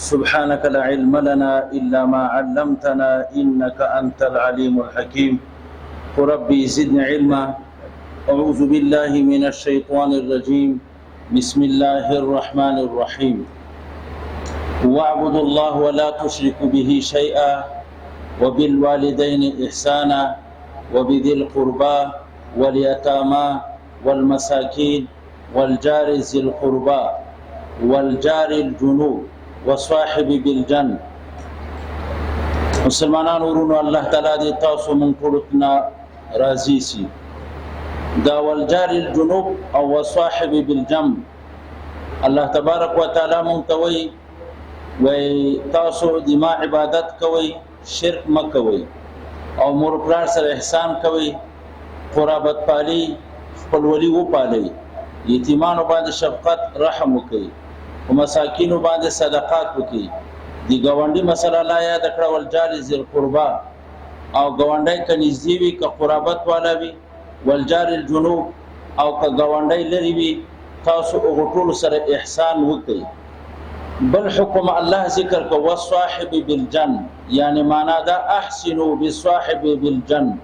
سبحانك لا علم لنا إلا ما علمتنا إنك أنت العليم الحكيم. ربي زدني علما. أعوذ بالله من الشيطان الرجيم. بسم الله الرحمن الرحيم. واعبدوا الله ولا تشركوا به شيئا وبالوالدين إحسانا وبذي القربى واليتامى والمساكين والجار ذي القربى والجار الجنوب والصاحب بالجنب. مسلمانانو ورونو، الله تعالی دې تاسو مونږ ټولو نه راضي سي. دا والجار الجنوب او وصاحب بالجنب، الله تبارک وتعالی مونږ ته وایي، وایي تاسو د ما عبادت کوئ، شرک مه کوئ، او مور پلار سره احسان کوئ، قرابت پالي، خپلولي وپالئ، یتیمانو باندې شفقت رحم وکړئ، په مساکینو باندې صدقات وکړئ. د ګاونډي مسله لا یاده کړه، والجار ذي القربا، او ګاونډی که نږدې وي که قرابت والا وي، والجار الجنوب، او که ګاونډی لرې وي، تاسو هغو ټولو سره احسان وکړئ. بل حکم الله ذکر کو، والصاحب بالجنب، یعنی معنا دا احسنوا بالصاحب بالجنب،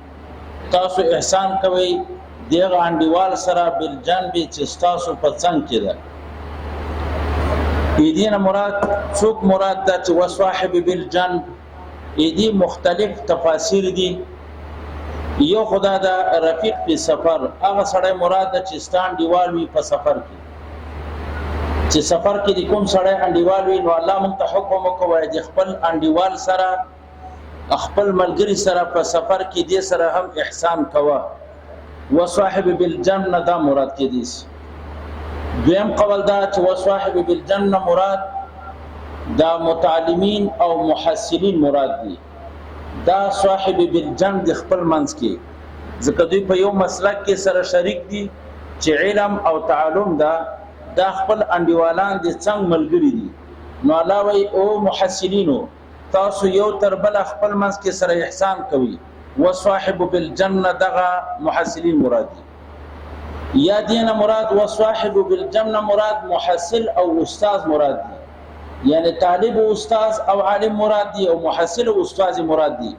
تاسو احسان کوئ دغه انډیوال سره بالجنب چې ستاسو په څنګ کې ده. دې نه مراد څوک مراد ده چې وصاحب بالجنب؟ دې مختلف تفاسیر دي. یو خدا دا رفیق په سفر، هغه سړی مراد ده چې ستا انډیوال وي په سفر کې، چې سفر کې د کوم سړی انډیوال وي، نو الله مونږ ته حکم وکړ د خپل انډیوال سره، خپل ملګري سره په سفر کې دې سره هم احسان کوه. وصاحب بالجنة دا مراد کې دي. دویم قول دا چې وصاحب بالجنة مراد دا متعلمین او محصلین مراد دي. دا صاحب بالجنب د خپل منځ کې، ځکه دوی په یو مسلک کې سره شریک دي چې علم او تعلم ده، دا خپل انډیوالان د څنګ ملګري دي. نو الله وایي او محصلینو تاسو یو تر بله خپل منځ کې سره احسان کوئ. وصاحب بالجنة دغه محصلین مراد دي. یا دینه مراد وصاحب بالجنة مراد محصل او استاد مراد دي، یعنی طالب او استاد او عالم مراد دي، او محصل او استاد مراد دي.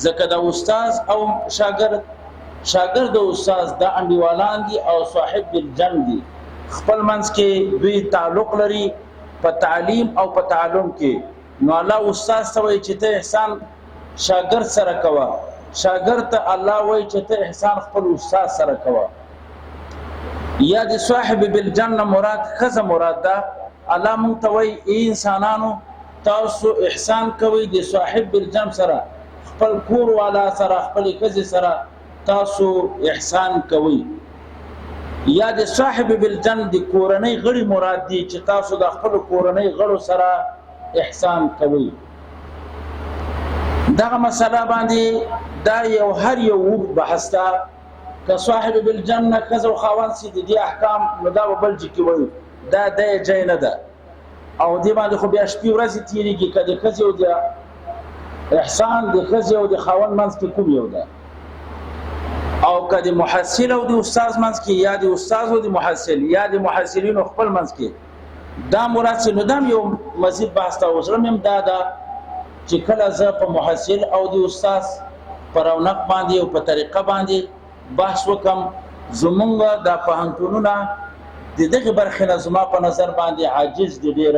ځکه دا استاد او شاګرد، شاګرد او استاد دا انډیوالان دي او صاحب بالجنب دي، خپل منځ کې دوی تعلق لري په تعلیم او په تعلم کې. نو الله استاد ته وایي چې ته احسان شاګرد سره کوه، شاګرد ته الله وایي چې ته احسان خپل استاد سره کوه. یا د صاحب بالجنة مراد ښځه مراد ده. الله مونږ ته وایي ای انسانانو تاسو احسان کوئ د صاحب بالجنب سره، خپل کور والا سره، خپلې ښځې سره تاسو احسان کوئ. یا د صاحب بالجنب د کورنۍ غړي مراد دي چې تاسو د خپلو کورنۍ غړو سره احسان کوئ. دغه مسله باندې دا یو هر یو اوږد بحث ده. که صاحب بالجنة ښځه او خاوند سي د دې احکام، نو دا به بل ځای کې وایو، دا د ځای نه ده، او دې باندې خو بیا شپې ورځې تېرېږي. که د ښځې او د احسان د ښځې او د خاوند منځ کې کوم یو ده، او که د محصل او د استاد منځ کې، یا د استاد او د محصل، یا د محصلینو خپل منځ کې دا مراد سي، نو دا هم یو مزید بحث ته. اوس هم دا ده چې کله زه په محصل او د استاد په رونق باندې او په طریقه باندې بحث وکم، زمونږ دا پوهنتونونه د دغې برخې نه زما په نظر باندې عاجز دي ډېر.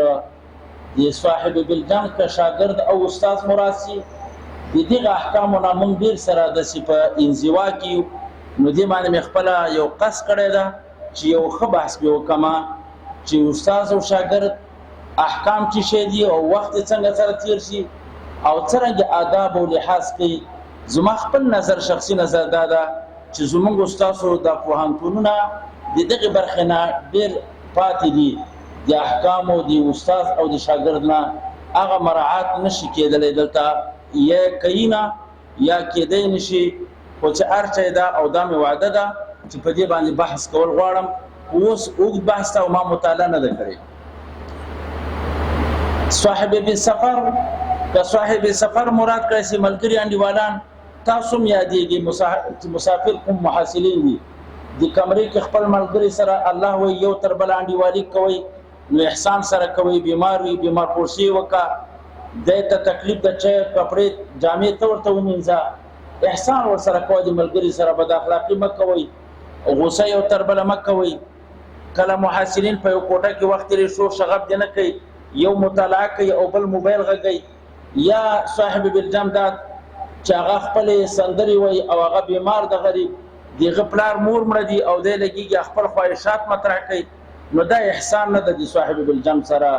د صاحب بالجنب که شاګرد او استاد مراد سي، د دغه احکامو نه مونږ ډېر سره داسې په انزوا کې یو. نو دې باندې مې خپله یو قصد کړی ده چې یو ښه بحث پرې وکړم چې استاد او شاګرد احکام څه شی دي او وخت یې څنګه سره تېر شي او څرنګه آداب او لحاظ کوي. زما خپل نظر، شخصي نظر دا ده چې زمونږ ستاسو دا پوهنتونونه د دغې برخې نه ډېر پاتې دي، د احکامو د استاد او د شاګرد نه هغه مراعات نشي کېدلی دلته، یا کوي نه یا کېدی نشي. خو چې هر چا ده، او دا مې وعده ده چې په دې باندې بحث کول غواړم. اوس اوږد بحث ته او ما مطالعه نه ده کړې. صاحب بالسفر، که صاحب سفر مراد کړی سي ملګري انډیوالان، تاسو هم یادېږي چې مسافر کوم محصلین دي، د کمرې کې خپل ملګري سره الله وایي یو تر بل انډیوالي کوئ. نو احسان سره کوي، بیمار وي بیمار پرسي وکا، دی ته تکلیف ده چې کپړې جامې ته ورته ومینځه، احسان ورسره کوئ، د ملګري سره بد اخلاقي مه کوئ، غوسه یو تر بله مه کوئ. کله محصلین په یو کوټه کې وخت تېرې شور شغب دې نه کوي، یو مطالعه کوي او بل موبایل غږوي، یا صاحب بالجم دا چې هغه خپلې سندرې وایي او هغه بیمار د غریب د هغه پلار مور مړه دي او دی لګېږي خپل خواهشات مطرح کوي، نو دا احسان نه ده د صاحب بالجم سره.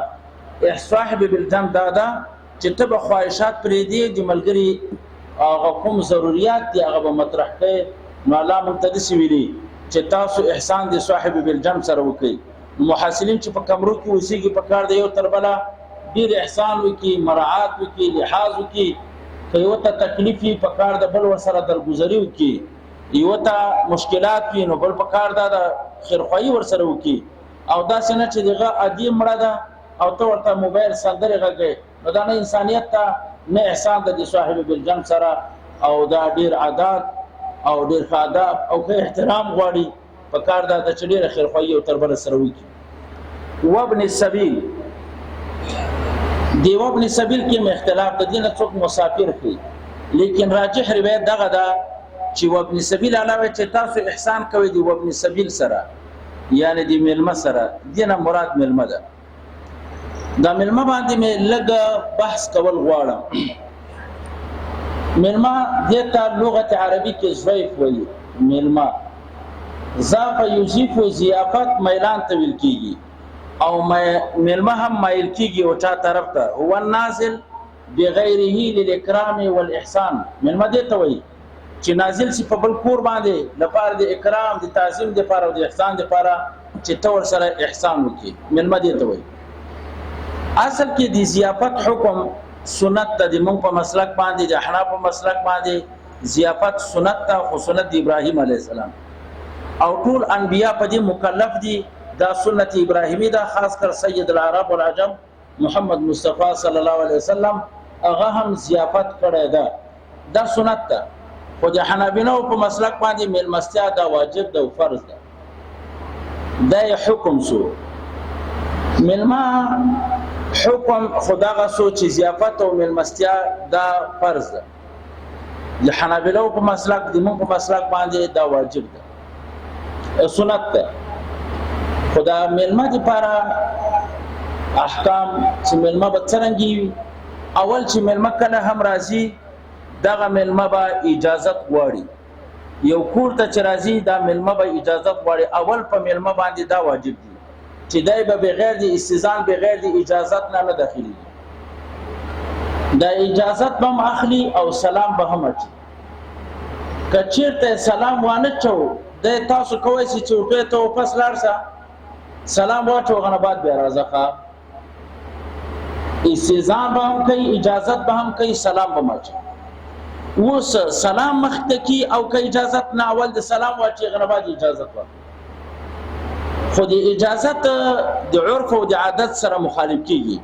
صاحب بالجم دا ده چې ته به خواهشات پرېږدې، د ملګري هغه کوم ضروریات دي هغه به مطرح کوې. نو الله موږ ته داسې ویلي چې تاسو احسان د صاحب بالجم سره وکړئ. محصلین چې په کمرو کې اوسېږي په کار دی یو تر بله ډېر احسان وکړي، مراعات وکړي، لحاظ وکړي. که یو ته تکلیف وي په کار د بل ورسره درګذري وکړي، یو ته مشکلات وي نو بل په کار ده د خیرخواهي ورسره وکړي، او داسې نه چې دغه ادي مړه ده او ته ورته موبایل سندرې غږوې، نو دا نه انسانیت ته نه احسان ده د صاحب بالجم سره. او دا ډېر عادات او ډېر ښه آداب او ښه احترام غواړي، په کار دا ده چې ډېره خیرخواهي یو تر بله سره وکړي. وابن السبیل، دی وابن السبیل کې هم اختلاف د دې نه څوک مسافر کوي، لیکن راجح روایت دغه ده چې وابن السبیل علاوه چې تاسو احسان کوئ د وابن السبیل سره، یعنی د میلمه سره، دې نه مراد میلمه ده. دا میلمه باندې مې لږ بحث کول غواړم. میلمه دې ته لغت عربي کې ضیف وایي. میلمه ضاف یضیف ضیافت میلان ته ویل کېږي، او میلمه هم مایل کېږي او چا طرف ته، هو النازل بغیره للاکرام والاحسان. میلمه دې ته وایي چې نازل سي په بل کور باندې لپاره د اکرام، د تعظیم دپاره او د احسان دپاره چې ته ورسره احسان وکړي، میلمه دې ته وایي. اصل کې د ضیافت حکم سنت ته د موږ په مسلک باندې، د احناف په مسلک باندې ضیافت سنت ته، خو سنت د ابراهیم علیه السلام او ټول انبیا په دې مکلف دي، دا سنت ابراهیمي ده، خاص کر سید العرب والعجم محمد مصطفی صلی الله علیه وسلم هغه هم ضیافت کړی ده، دا سنت ده. خو د حنابلو په مسلک باندې میلمستیا دا واجب ده او فرض ده، دا یې حکم سو. میلمه حکم خو دغه سو چې ضیافت او میلمستیا دا فرض ده، د حنابلو په مسلک، د موږ په مسلک باندې دا واجب ده، سنت ده. خو دا میلمه دپاره احکام چې میلمه به څرنګه وي، اول چې میلمه کله هم راځي دغه میلمه به اجازت غواړي، یو کور ته چې راځي دا میلمه به اجازت غواړي. اول په میلمه باندې دا واجب دي چې دی به بغیر د استیذان، بغیر د اجازت نه نه داخلېږي. دا اجازت به هم اخلي او سلام به هم اچي. که چېرته سلام وانه چو، دی تاسو کوی سي چې ورته ته واپس لاړ سه، سلام واچو هغه نه بعد بیا راځه. ښه، استیذان به هم کوي، اجازت به هم کوي، سلام به هم اچي. اوس سلام مخته کی او که اجازت نه، اول د سلام واچي هغه نه بعد اجازت ورکړي. خو د اجازت د عرف او د عادت سره مخالف کیږي.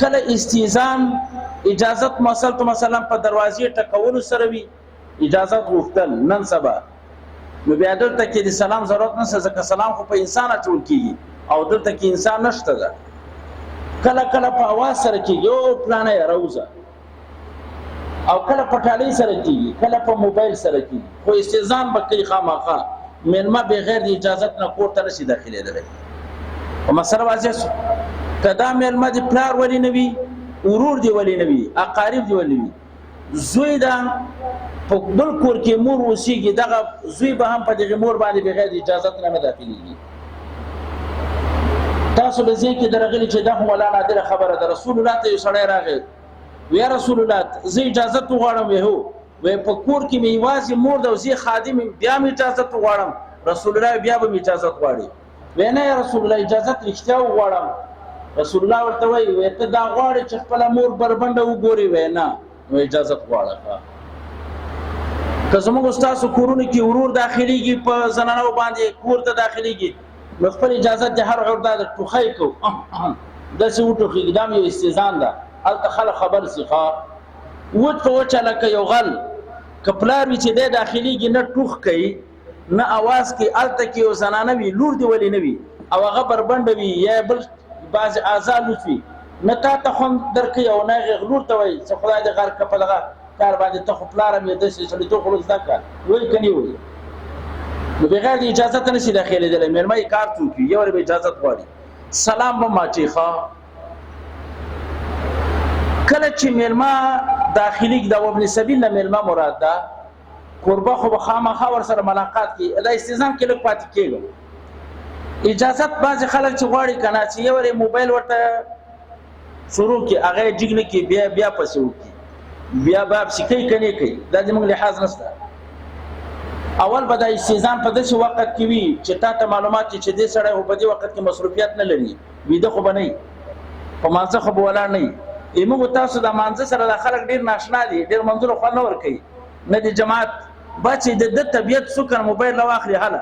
کله استیذان اجازت مثلا په دروازې ټکولو سره وي، اجازت غوښتل نن سبا، نو بیا دلته کې د سلام ضرورت نشته، ځکه سلام خو په انسان اچول کیږي او دلته کې انسان نشته ده. کله کله په اواز سره کیږي، او پلانه یې راوځه، او کله په ټالۍ سره کیږي، کله په موبایل سره کیږي. خو استیذان به کوي خامخا، میلمه بغیر د اجازت نه کور ته نشي داخلېدلی. په مسله واضح شو؟ که دا میلمه د پلار ولي نه وي، ورور دې ولي نه وي، اقارب دې ولي وي، زوی ده په بل کور کې مور اوسېږي، دغه زوی به هم په دغې مور باندې بغیر د اجازت نه نه داخلېږي. تاسو به ذهن کې درغلي چې دا هم ولا نادره خبره ده. رسول الله ته یو سړی راغی، ویا رسول الله زه اجازت وغواړم. وی هو. وی په کور کې مې یوازې مور ده او زه خادم یم، بیا مې اجازت وغواړم. رسول الله بیا به مې اجازت غواړي. وی نه یا رسول الله اجازت رښتیا وغواړم. رسول الله ورته وایي، وی ته دا غواړې چې خپله مور بربنډه وګورې؟ وی نه. نو اجازت غواړه. که زموږ ستاسو کورونو کې ورور داخلېږي په زنانو باندې کور ته داخلېږي، نو خپل اجازت د هر عور دا د ټوخی کو داسې وټوخېږي، دا هم یو استیذان ده، هلته خلک خبر سي. ښه، وچ په وچه لکه یو غل که پلار وي چې دی داخلېږي، نه ټوخ کوي نه اواز کوي، هلته کې یو زنانه وي، لور دې ولې نه وي، او هغه بربنډه وي یا بل بعضې اعضا لوڅ وي، نه تا ته خوند درکوي او نه هغې لور ته وایي چې خدای دې غرق کړه په دغه کار باندې، ته خو پلار هم یې، داسې سړیتوب خو زده کړه، وایي که نه وایي؟ نو بغیر د اجازت نه شي داخلېدلی. مېلمه یې کار څوک وي، یو وارې به اجازت غواړي، سلام به ماچي. ښه، کله چې مېلمه داخلي، د وابن سبیل نه مېلمه مراد ده، کوربه خو به خامخا ورسره ملاقات کوي. دا استیزان کې لږ پاتې کېږم. اجازت بعضې خلک چې غواړي که نه، چې یو وارې موبایل ورته شروع کړي، هغه یې جګ نه کړي، بیا بیا پسې وکړي، بیا به پسې کوي که نه کوي، دا زموږ لحاظ نشته. اول به دا استیزان په داسې وخت کې وي چې تا ته معلومات چې دې سړی خو په دې وخت کې مصروفیت نه لري، ویده خو به نه وي، په مانځه خو به ولاړ نه وي. موږ تاسو د مانځه سره دا خلک ډېر ناشنا دي، ډېر منځونه خوند نه ورکوي، نه د جماعت بچې د ده طبیعت څوکر موبایل راواخلي، هله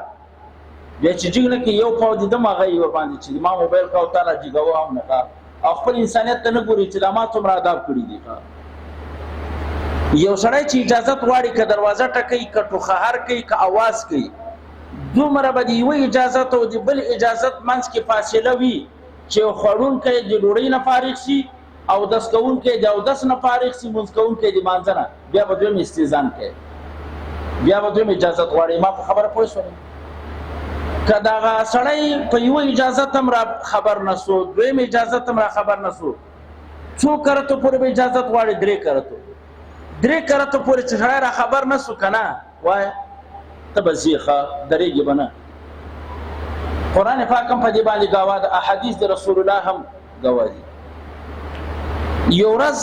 بیا چې جګ نه کړي یو پاو د ده ماغه یې ورباندې چې ما موبایل کاو تا لا جګوه هم نه، او خپل انسانیت ته نه ګوري چې دا ما څومره آداب کړي دي. یو سړی چې اجازت غواړي، که دروازه ټکوي، که ټوخهر کوي، که اواز کوي، دومره به د یوه اجازت او د بل اجازت منځ کې فاصله وي چې خوړونکی د ډوډۍ نه فارغ شي، اودس کوونکی د اودس نه فارغ شي، لمونځ کوونکی د لمانځه نه، بیا به دویم استیذان کوي، بیا به دویم اجازت غواړي. ما په خبره پوه شوم؟ که دغه سړی په یوه اجازت هم را خبر نه سو، دویم اجازت هم را خبر نه سو، څو کرتو پورې به اجازت غواړي؟ درې کرتو. درې کرتو پورې چې سړی را خبر نه سو که نه، وایه ته به ځې، ښه درېږي به نه. قرآن پاک هم په دې باندې ګواه ده، احادیث د رسول الله هم ګواه دي. یو ورځ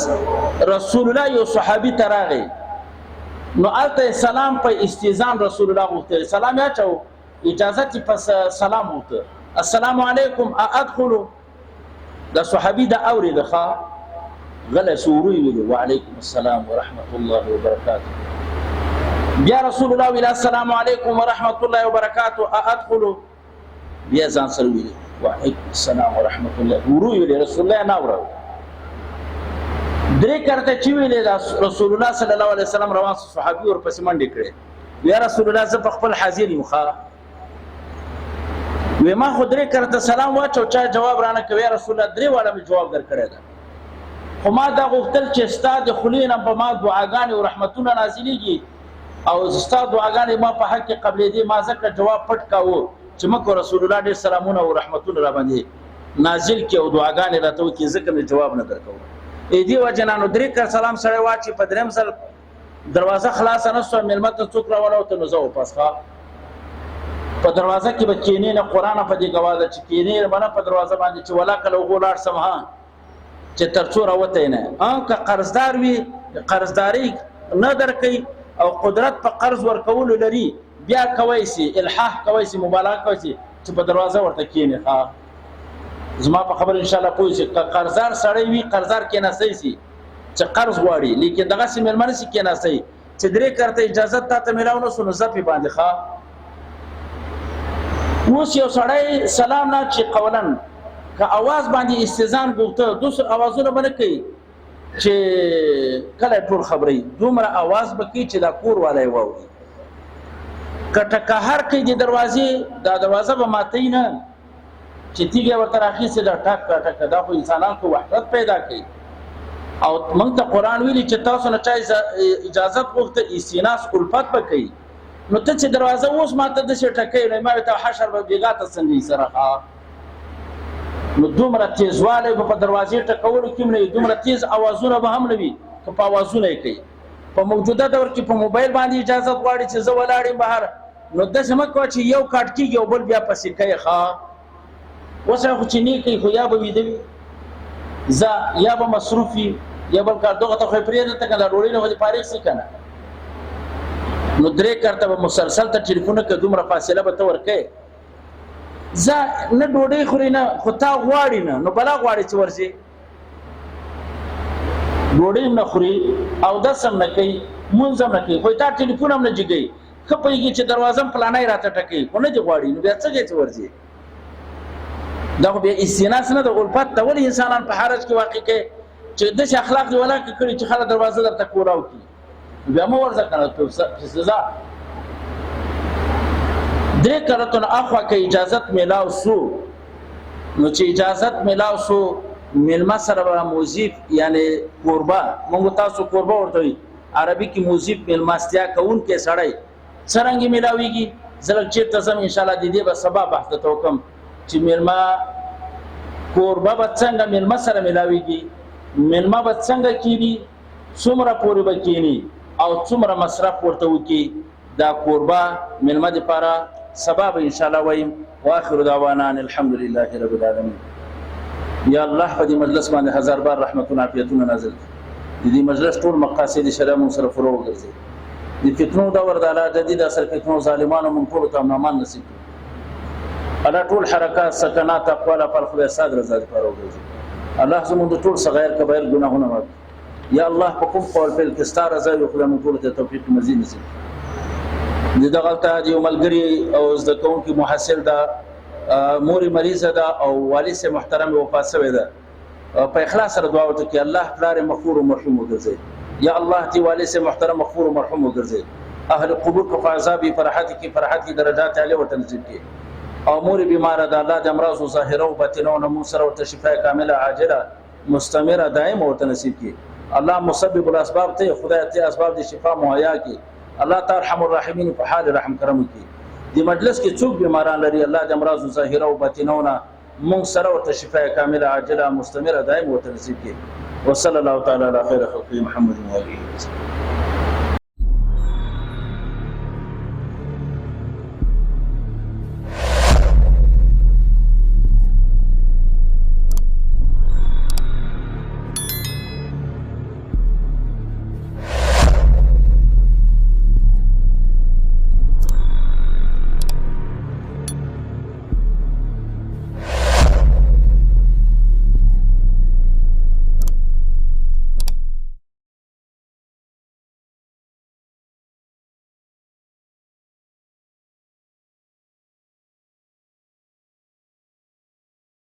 رسول الله یو صحابي ته راغی، نو هلته سلام په استیذان رسول الله غوښتی، سلام یې اچاوه، اجازت یې په سلام غوښته، السلام علیکم ادخلو. دا صحابي دا اورېده، ښه غلی سو، ورو یې ویلي وعلیکم السلام ورحمة الله وبرکاته. بیا رسول الله ویل السلام علیکم ورحمة الله وبرکاته ادخلو. بیا ځان سره ویلي وعلیکم السلام ورحمة الله، ورو یې ویلي، رسول الله نه اورو. درې کرته چې ویلې دا رسول الله صلی الله علیه وسلم روان سو، صحابي ورپسې منډې کړې، یا رسول الله زه په خپل حاضر یم. ښه وی ما خو درې کرته سلام واچو، چا جواب رانه کوي؟ یا رسول الله درې واړه مې جواب درکړی ده، خو ما دا غوښتل چې ستا د خولې نه په ما دعاګانې او رحمتونه نازلېږي او ستا دعاګانې ما په حق کې قبلېدې، ما ځکه جواب پټ کاوه چې مکو رسول الله ډېر سلامونه او رحمتونه را باندې نازل کړي او دعاګانې راته وکړي، ځکه مې جواب نه درکاوه. ای دې وجې نه نو درې کر سلام سړی واچي، په درېیم ځل دروازه خلاصه نه سوه، مېلمه ته څوک راولوته، نو زه وپس ښه په دروازه کې به کینې نه. قرآن په دې ګواه ده چې کینې به نه په دروازه باندې چې ولا کله هغو لاړ سم، ها چې تر څو راوتی نه. که قرضدار وي، قرضداري نه درکوي او قدرت په قرض ورکولو لري، بیا کوی سي الحاح کوی سي، مبالغه کوی سي چې په دروازه ورته کینې. ښه زما په خبره انشاءالله پوه سي. که قرضدار سړی وي، قرضدار کیناستلی سي چې قرض غواړي، لیکن دغسې مېلمه نه سي کیناستلی چې درې کرته اجازت تا ته میلاو نه سو، نو ځه پې باندې. ښه اوس یو سړی سلام نه چې قولا که اواز باندې استیذان ګوته، دوس اوازونه به نه کوي چې کله ټول خبرې، دومره اواز به کوي چې دا کور والا یې واوري. که ټکهر کوي د دروازې، دا دروازه به ماتوي نه چې تیږه ورته راخیستې ده، ټک ټک، دا خو انسانان خو وحدت پیدا کوي. او موږ ته قرآن ویلي چې تاسو نه چا اجازت غوښته، استیناس الفت به کوي. نو ته چې دروازه اوس ماته داسې ټکوې، نو ما ته حشر به بېګا ته څنګه وي سره؟ ښه نو دومره تیزوالی به په دروازې ټکولو کې هم نه وي، دومره تیز اوازونه به هم نه وي که په اوازونه یې کوي. په موجوده دور کې په موبایل باندې اجازت غواړي چې زه ولاړ یم بهر، نو داسې مه کوه چې یو کاټ کېږي او بل بیا پسې کوې. ښه اوس خو چې نه کوي، خو یا به ویده وي زه، یا به مصروف وي، یا بل کار، دغه ته خو یې پرېږده ته که نه، ډوډۍ نه خو دې فارغ سي که نه. نو درې کرته به مسلسل ته ټلیفون نه کوې، دومره فاصله به ته ورکوې. زه نه ډوډۍ خوري نه، خو تا غواړي نه، نو بلا غواړي چې ورځي، ډوډۍ هم نه خوري، اودس هم نه کوي، لمونځ هم نه کوي، خو تا ټلیفون هم نه جګوي، ښه پوهېږي چې دروازه هم پلانی راته ټکوي، خو نه دې غواړي، نو بیا څه کوې چې ورځې؟ دا خو بیا استیناس نه ده، الفت ته. ولې انسانان په حرج کې واقع کوي چې داسې اخلاق دې ولاکه کړي چې خلک دروازه درته کولاو کړي، بیا مه ورځه که نه په سزا. درې کرتو نه اخوا که اجازت میلاو سو، نو چې اجازت ملاو سو، میلمه سره به موظف، یعنی کوربه، موږ تاسو کوربه ورته وي، عربي کې موظف میلمستیا کوونکی سړی څرنګه ملاویږي. زه لږ چېرته ځم، انشاءالله د دې به سبا بحث درته وکړم چې میلمه کوربه به څنګه میلمه سره ملاویږي، میلمه به څنګه کینی، څومره پورې به کینی او څومره مصرف ورته وکړي. دا کوربه میلمه دپاره سبا به انشاءالله وایم. واخر دعوانا ان الحمد لله رب العالمین. یا الله په دې مجلس باندې هزار بار رحمتونه عافیتونه نازل کړي. د دې مجلس ټول مقاصد شرع مونږ سره پوره وګرځي. د فتنو دور د الله جدید اثر فتنو ظالمانو مونږ ټولو ته امن امان نصیب کړي. الله ټول حرکات، سکنات، اقوال، افعال خدای ساده رضا لپاره وګرځي. الله زمونږ د ټول صغیر کبایر ګناهونه معاف کړي. یا الله په کوم قول فعل کې ستا رضا وي، خدای موږ ټولو ته توفیق مزید نصیب کړي. د دغلته د یو ملګري او زده کوونکي محصل ده، مور یې مریضه ده او والد صاحب محترم یې وفات شوی ده. په اخلاص سره دعا ورته کړي، الله پلار یې مغفور او مرحوم وګرځوي. یا الله تی والد صاحب محترم مغفور او مرحوم وګرځوي، اهل قبور که په عذاب یې فرحت کې فرحت کې درجات عالي ورته نصیب کړي. او مور یې بیماره ده، الله د امراضو ظاهره او باطنه نه مونږ سره ورته شفا کامله عاجله مستمره دائمه ورته نصیب کړي. الله مسبب الاسباب ته خدای ته اسباب د شفا مهیا کړي. الله تعالی ارحم الراحمین په حال رحم کرم وکړي. د مجلس کې څوک بیماران لري، الله د امراضو ظاهره او باطنه نه مونږ سره ورته شفا کامله عاجله مستمره دائمه ورته نصیب کړي. وصلی الله تعالی علی خیر خلقه محمد و آله وسلم.